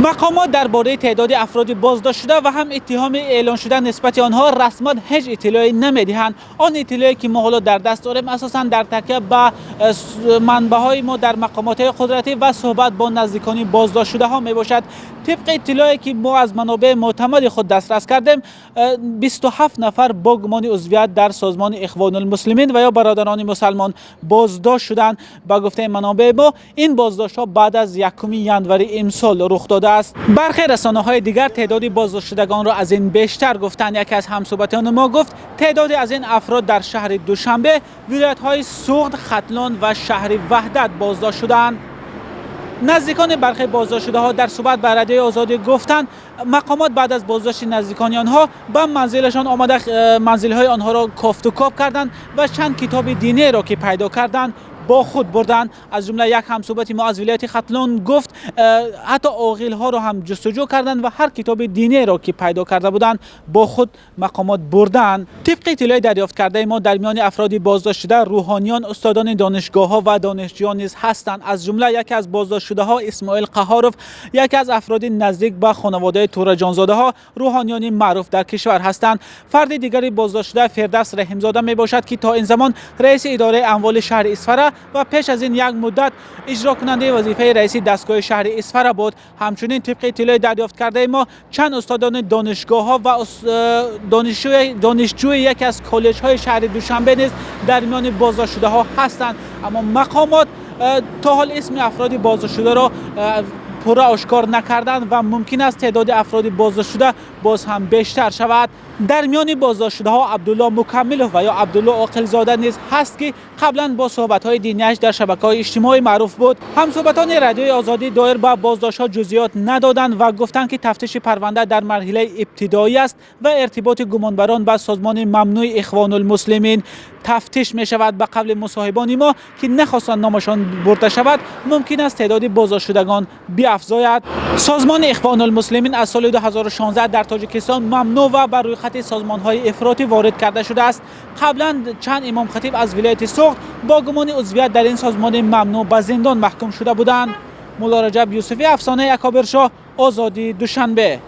Мақомот дар бораи теъдоди афроди боздоштшуда ва ҳам иттиҳоми эълоншуда нисбати онҳо расман ҳеҷ иттилоъе намедиҳанд. Он иттилоъе, ки мо ҳоло дар даст дорем, асосан дар такя ба манбаъҳои мо дар мақомотҳои қудратӣ ва суҳбат бо наздикони боздоштшудаҳо мебошад. Тибқи иттилоъе, ки мо аз манобеи мӯътамади худ дастрас кардем, 27 нафар бо гумони узвият дар созмони Ихвонулмуслимин ва ё Бародарони мусалмон боздошт шуданд. Ба гуфтаи манобеи мо, ин боздоштҳо баъд аз 1 январи имсол рух додааст. Бархе расонаҳои дигар теъдоди боздоштшудагонро аз ин бештар гуфтанд. Яке аз ҳамсӯҳбатиёни мо гуфт, теъдоде аз ин афрод дар шаҳри Душанбе, вилоятҳои Суғд, Хатлон ва шаҳри Ваҳдат боздошт шуданд. Наздикони бархе боздоштшудаҳо дар суҳбат ба Радиои Озодӣ гуфтанд, мақомот баъд аз боздошти наздикони онҳо ба манзилашон омада, манзилҳои онҳоро кофтукоб карданд ва чанд китоби динеро, ки пайдо карданд, бо худ бурданд. Аз ҷумла як ҳамсӯҳбати мо аз вилояти Хатлон гуфт, ҳатто оғилҳоро ҳам ҷустуҷӯ карданд ва ҳар китоби динеро, ки пайдо карда буданд, бо худ мақомот бурданд. Тибқи иттилои дарёфт кардаи мо, дар миёни афроди боздоштшуда рӯҳониён, устодони донишгоҳҳо ва донишҷӯён низ ҳастанд. Аз ҷумла яке аз боздоштшудаҳо, Исмоил Қаҳоров, яке аз афроди наздик ба хонаводаи Тӯраҷонзодаҳо, рӯҳониёни маъруф дар кишвар ҳастанд. Фарди дигари боздоштшуда Фирдавс Раҳимзода мебошад, ки то ин замон раиси идораи амволи шаҳри Исфара ва пеш аз ин як муддат иҷрокунандаи вазифаи раиси дастгоҳи шаҳри Исфара буд. Ҳамчунин, тибқи иттилои дарёфт кардаи мо, чанд устодони донишгоҳҳо ва донишҷӯи яке аз коллеҷҳои шаҳри Душанбе низ дар миёни боздоштшудаҳо ҳастанд. Аммо мақомот то ҳол исми афроди боздоштшударо пурра ошкор накарданд ва мумкин аст теъдоди афроди боздоштшуда боз ҳам бештар шавад. Дар миёни боздоштшудаҳо Абдулло Мукаммилов ва ё Абдулло Оқилзода низ ҳаст, ки қаблан бо суҳбатҳои динияш дар шабакаҳои иҷтимоӣ маъруф буд. Ҳамсӯҳбатони Радиои Озодӣ доир ба боздоштҳо ҷузъиёт надоданд ва гуфтанд, ки тафтиши парванда дар марҳилаи ибтидоӣ аст ва иртиботи гумонбарон ба созмони мамнӯи Ихвонулмуслимин тафтиш мешавад. Ба қавли мусоҳибони мо, ки нахостанд номашон бурда шавад, мумкин аст теъдоди боздоштшудагон биафзояд. Созмони Ихвонулмуслимин аз соли 2016 дар Тоҷикистон мамнӯъ ва ба рӯйхати созмонҳои ифротӣ ворид карда шудааст. Қаблан чанд имомхатиб аз вилояти Суғд бо гумони узвият дар ин созмони мамнӯъ ба зиндон маҳкум шуда буданд. Мулло Раҷаб Юсуфӣ, Афсонаи Акобиршоҳ, Озодӣ, Душанбе.